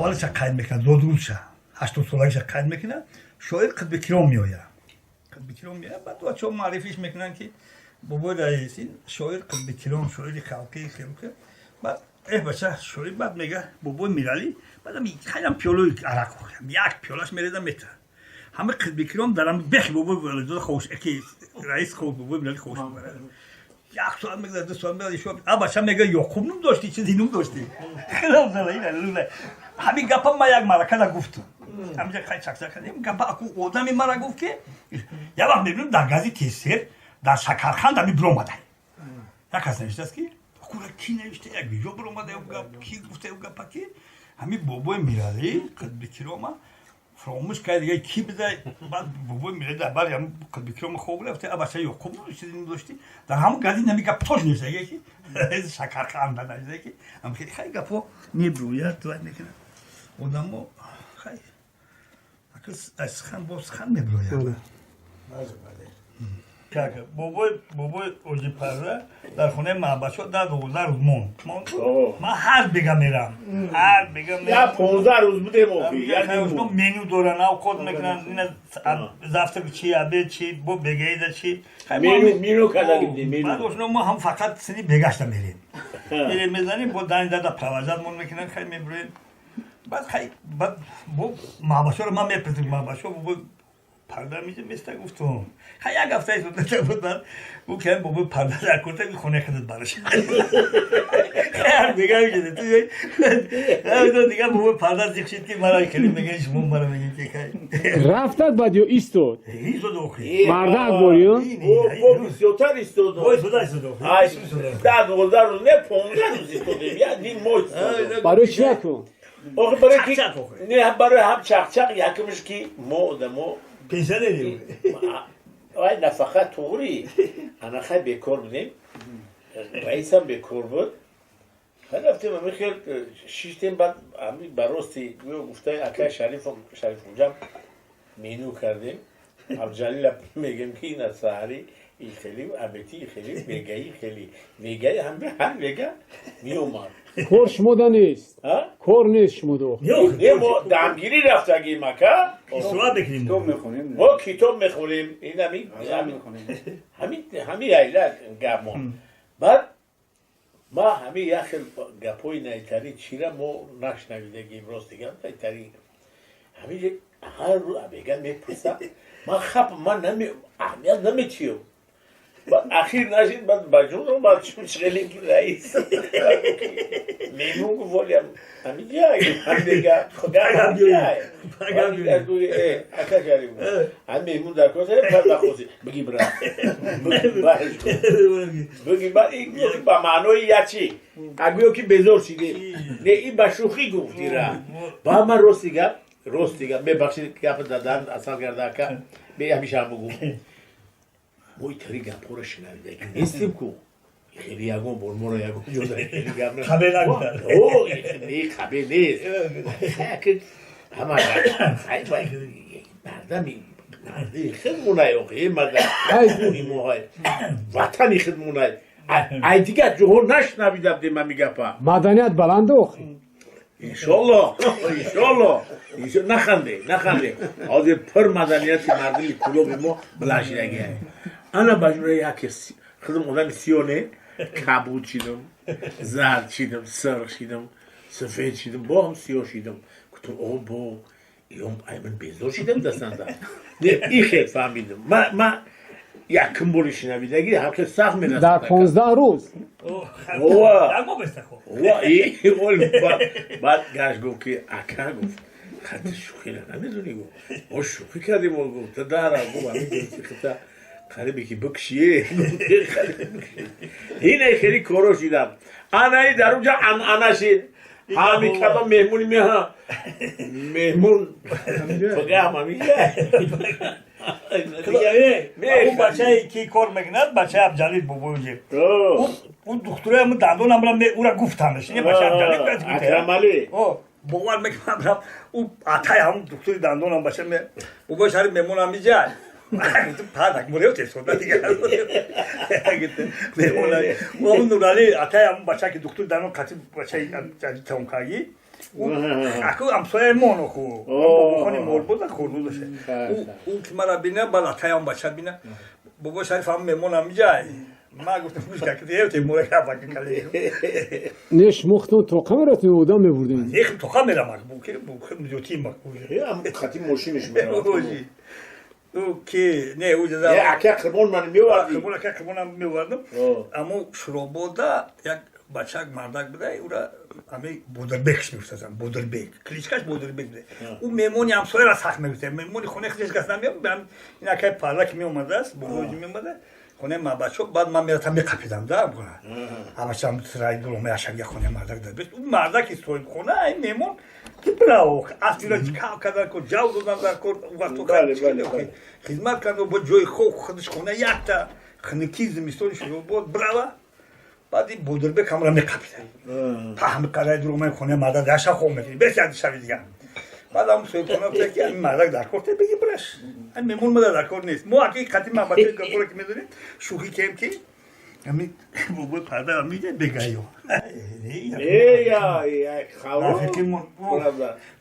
Таваллудша қайд мекунад, зодрӯзша, 80-солагиша қайд мекунад. Шоир Қутбикиром меояд, Қутбикиром меояд. Баъд бачаҳо муаррифиш мекунанд, ки бобои раис, ин шоир Қутбикиром, шоири халқӣ. Хеле баъд бача шоир. Баъд мега бобои Миралӣ, баъдам хелам пиёлои арақ, як пиёлаш мереза, мета ҳама. Қутбикиром дар бехи бобои Валидода ховш ки раис хов, бобои Миралӣ ховш мебарад. Як соат мегузарад, 2 соат мегузарад. А бача мега: «Ёқуб ном дошти, чизи ном дошти». Ҳамин гапа ма як маракада гуфтам, ҳаминҷа хай чакчак кардем гапа. Аку одами мара гуфт, ки як вақт мебинам, дар газети СССР дар Шакарханд ами биромада, як кас навиштааст, ки акура ки навишта, як видео биромада гап, ки гуфта гапа, ки ҳамин бобои Миралӣ Қутбикирома фаромӯш кард, дига ки биза. Баъд бобои Миралӣ дар бари ҳамин Қутбикирома хоб рафта. А бача Ёқуб чизи дошти, дар ҳамон газет ҳамин гап тош навишта, ки Шакарханда навишта, ки хеле хай гапҳо мебрӯяд, вай мекунад одамо. Хай, аз сухан бо сухан меброяд. Бобои Оҷипарра дар хонаи маҳбачо 10-12 рӯз монд. Ман ҳар бега мерам, ҳар бега. Я 15 рӯз будем. Меню доран, авқот мекунанд, завтрак чи, обед чи, бо бегаида чи. Меню карда. Баъд ошно мо ҳам фақат сини бегашта мерем, мерем, мезанем, бо дани дада провожать мон мекунанд, хай меброем. Баъд хай, баъд бо маҳбачоро ман мепурсим, маҳбачо, бобои Парда миҷа места. Гуфтум, хай, як ҳафта истода буд. Баъд гуфт, ки бобои Парда дар курта хонаи худат бараш. Дига дига бобои Парда зиқ шид, ки мара хеле мегӯяд, шумо мара мегӯед, ки хай. Рафтад баъд ё истод? Истод охи. Мардак борё. Бо бисёртар истод. Бо истода, истод. 10-12 рӯз не, 15 рӯз истодем, як ним моҳ истодем. Барои чӣ накун? Охи, барои ки не, барои ҳам чақчақ. Якумш, ки мо одамо пенсионери. Ай, нафақа туғри ана, хай, бекор будем, раисам бекор буд. Хай, рафтем, ами хел шиштем. Баъд ами ба рости гӯё гуфтаи акай Шариф, Шарифхуҷам, меню кардем. Абҷалила мегем, ки ина саҳари и хели, абети и хели, вегаи хели, вегаи ҳам ҳар вега меомад. Кор шумода нест, кор нест шумодо. Не, мо дамгирӣ рафтагим, ака. Истироҳат мекунем. Китоб мехонем. Мо китоб мехонем, ин ҳами айла гапмон. Баъд ма ҳами як хел гапҳои найтарӣ чира мо нашнавидагим, рост дигам, найтарӣ ҳами ҳар рӯз абега мепурсам, ман хап, ман аҳамият наметиём. Баъд ахир нашид, баъд ба ҷун омад, чун хеле ки раис мемун гуфт: «Волям ҳамиҷа ҳамдега». Ака Шариф, ҳам меҳмун дар кор пардахоси, биги бира, биги ба ба маънои ячи агӯё ки безор шиди. Не, ин ба шӯхӣ гуфтира. Ба ман рости гап, рости гап, мебахшид, гапа дадан асал карда, ака, бе ҳамиша бугум, мо итари гапҳоро шинавида нестем ку. Хеле ягон бор моро ягон ҷода хеле гап Хабер нагуфтанд. Не, хабер нест. Ҳама мардами марди хидмунай, охи марда моҳай ватани хидмунай, ай дигар ҷоҳо нашнавида будем ҳами гапа. Маданият баланд охи. Иншолло, иншолло. Наханде, наханде, ҳозир пур маданияти мардуми Кулоби мо баланд шидаги. Ана ба ҷура яке худам одами сиёҳ не, кабуд шидам, зард шидам, сирх шидам, сафед шидам, бо ҳам сиёҳ шидам. Гуфтам: «О, бо ё ай ман безор шидам дастанда». Не, ихе фаҳмидам, ма якум бори шинавидаги ҳақи сахт мерасад. Дар 15 рӯз. Ова. Як моҳ беста хо. Баъд гашт, гуфт ки ака, гуфт, хати шӯхира намедонӣ, гуфт, мо шӯхӣ кардем. Гуфт, дара, гуфт, ҳамин хита қарибе ки бикшие. Ине хеле коро шидам, анаи дар унҷа анъана шид, ҳами кадом меҳмони меҳа, меҳмон фақам ҳамиҷа. Он бачае ки кор мекунад, бачаи Абҷалил бобоюҷи, ӯ духтурои ҳамн дандонамра ура гуфтамш, не, бачаи Абҷалил. Акрамалӣ. Бовар мекунам, рафт ӯ атай ҳамн духтури дандонам, бача бобои Шариф меҳмон ҳамиҷа. Падак мурев тесода дигар меҳмон. Нурали атай ҳамн бача ки духтури дандон, қати бачаи тамомкарги. Аку ҳамсояи мо ноху. Бобохони молбоза хурдудаше. Ӯ ки мара бина, баъд атаям бача бина. Бобо Шариф ҳам меҳмон ҳамиҷай. Ма гуфтам гӯш ка ки мора ка кале. Не, шумо худтон тоқа мерафтед, одам мебурдед? Не, тоқа мерам, бу ки бу зиёти ма. Хати мошиниш мерам. Ӯ ки не, ӯ ҷаза. Не, ака Қурбон ман меовардӣ. Қурбон, ака Қурбонам меовардам. Аммо Шуробода як бачак мардак буда, ӯра ами Бодирбекш мегуфтанд, Бодирбек. Кличкаш Бодирбек буда. Ӯ меҳмони ҳамсояра сахт мегуфт. Меҳмони хонаи худаш кас намеомад, ин акаи парла ки меомадааст, бобоҷи меомада, хонаи мабачо, баъд ман мерафтам меқапидам, да, ҳамашам сирай дуромаи ашагия хонаи мардак дар бес. Ӯ мардаки соҳибхона, ин меҳмон ки браво, аслиро кав кардан кор, ҷав додан дар кор, вақту хизмат кардан, бо ҷои хоб худаш хона якта хунукии зимистони Шуробод брава. Баъд ин Бодирбек ҳамра меқапида. Паҳм кардай дуромаи хонаи мардак дар шаб хоб мекунӣ, бес як шаби дигар. Баъд ҳам соҳибхона гуфта ки ин мардак дар кор те беги браш. Ин меҳмон мада дар кор нест. Мо аки қати ман бачаи гапора ки медонем, шӯхӣ кем ки ами бобои парда миде бегайо. Э я хавро.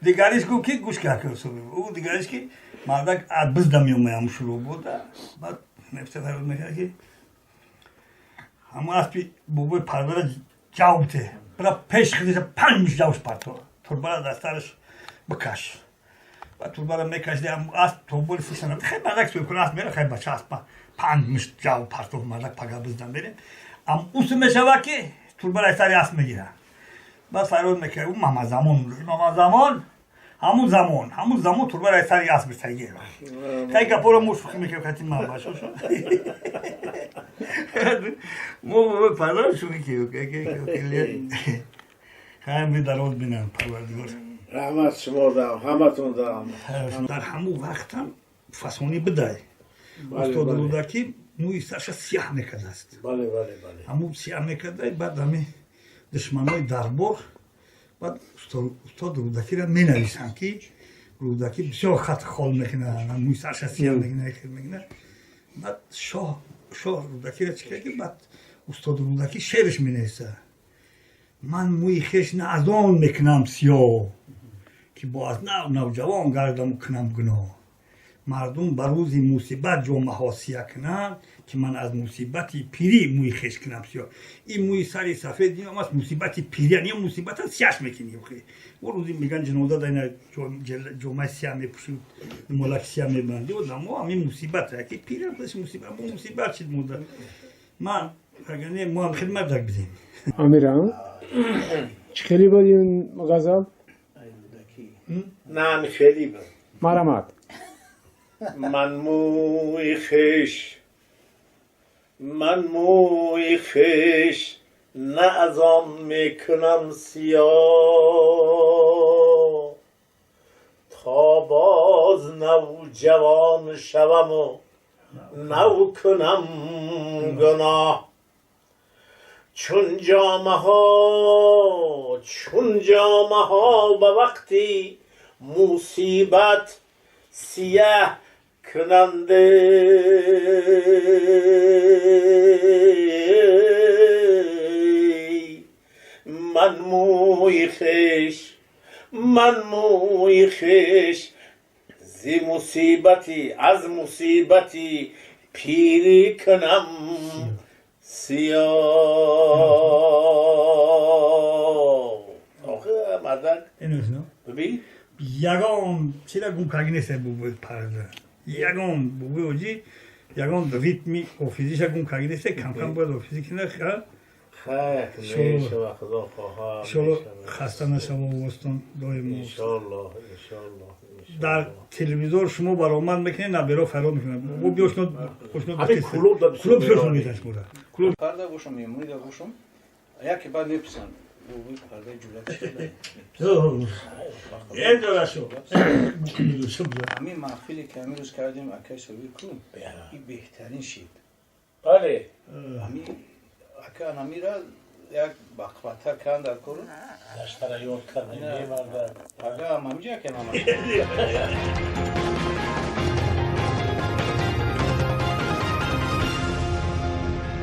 Дигариш гуфт ки гӯш ка ӯ дигариш ки мардак аз бизда меомад Шуробода. Баъд мефта фарёд мекард ки ҳамон аспи бобои пардара ҷавб те. Бира пеш хидиша панҷ муш ҷавш парто. Турбара дастараш бикаш. Баъд турбара мекашиди, асп тоболи фишана. Хай мардак соҳибхона асп мера, хай бача асп панҷ муш ҷав парто мардак пага бизда мерем. Ам усу мешава ки турбара сари асп мегира. Баъд фарёд мекард, ӯ Мамазамон, Мамазамон, ҳамун замон турбара сари асп бисагира. Хай гапоро мо шӯхӣ мекардем хати ма бачашо. Мо бобои пардара шӯхӣ кардем. Хай ми дароз бинам Парвардигор. Раҳмат шумо дам, ҳаматон дам. Дар ҳамун вақтам фасонӣ бидай. Устод Рӯдакӣ мӯи сарша сиёҳ мекардааст. Бале, бале, бале. Ҳамун сиёҳ мекарда, баъд ҳами душманои дарбор баъд устод Рӯдакиро менависанд ки Рӯдакӣ бисёр хат хол мекунад, мӯи сарша сиёҳ мекунад, хел мекунад. Баъд шоҳ Рӯдакиро чӣ кард ки баъд устод Рӯдакӣ шеърш менависад. Ман мӯи хеш на аз он мекунам сиёҳ, ки бо аз нав навҷавон гардаму кунам гуноҳ. Мардум ба рӯзи мусибат ҷомаҳо сия кунанд, ки ман аз мусибати пирӣ мӯи хеш кунам сиёҳ. Ин мӯи сари сафед ин аст мусибати пирӣ, ин мусибата сияш мекунӣ. О рӯзи меган ҷаноза дар ина ҷомаи сия мепӯшид, молак сия мебандӣ. Одамо ҳамин мусибат, ки пирӣ мусибат, мо мусибат шид мода. Ман агар не, мо ҳам хидмат дар бидем. Амира, чӣ хеле буд ин ғазал? Не, хеле буд. Марамат. Ман мӯи хеш на аз он мекунам сиёҳ, то боз навҷавон шаваму нав кунам гуноҳ. Чун ҷомаҳо ба вақти мусибат сиёҳ кунанде, ман мӯи хеш зи мусибати аз мусибати пирӣ кунам сиёҳ. Охе мардак бибин, ягон чира гум карги нест бобои парда. Ягон бобои оҷӣ ягон ритми офизиша гум карги нест, кам-кам бояд офизӣ кунад. Мешава, худо хоҳад. Иншолло хаста нашава овозтон доимо. Иншолло, иншолло. Дар телевизор шумо баромад мекунед, наберо фарёд мекунад. Бо биё шумо хушнуд клуб клуб бисёр шумо меташ муда. Клуб парда бошам, меҳмонӣ да бошам, яке баъд мепурсанд бобои пардаи ҷуръат чӣ кардае? Э дорашу. Ҳамин маҳфиле ки ҳамин рӯз кардем акаи Собир ку, ин беҳтарин шид. Бале. Ҳамин ака намира як бақваттар кардан дар кору. Даштара ёд кардем, мемарда. Пага ҳам ҳамиҷа ки намаш.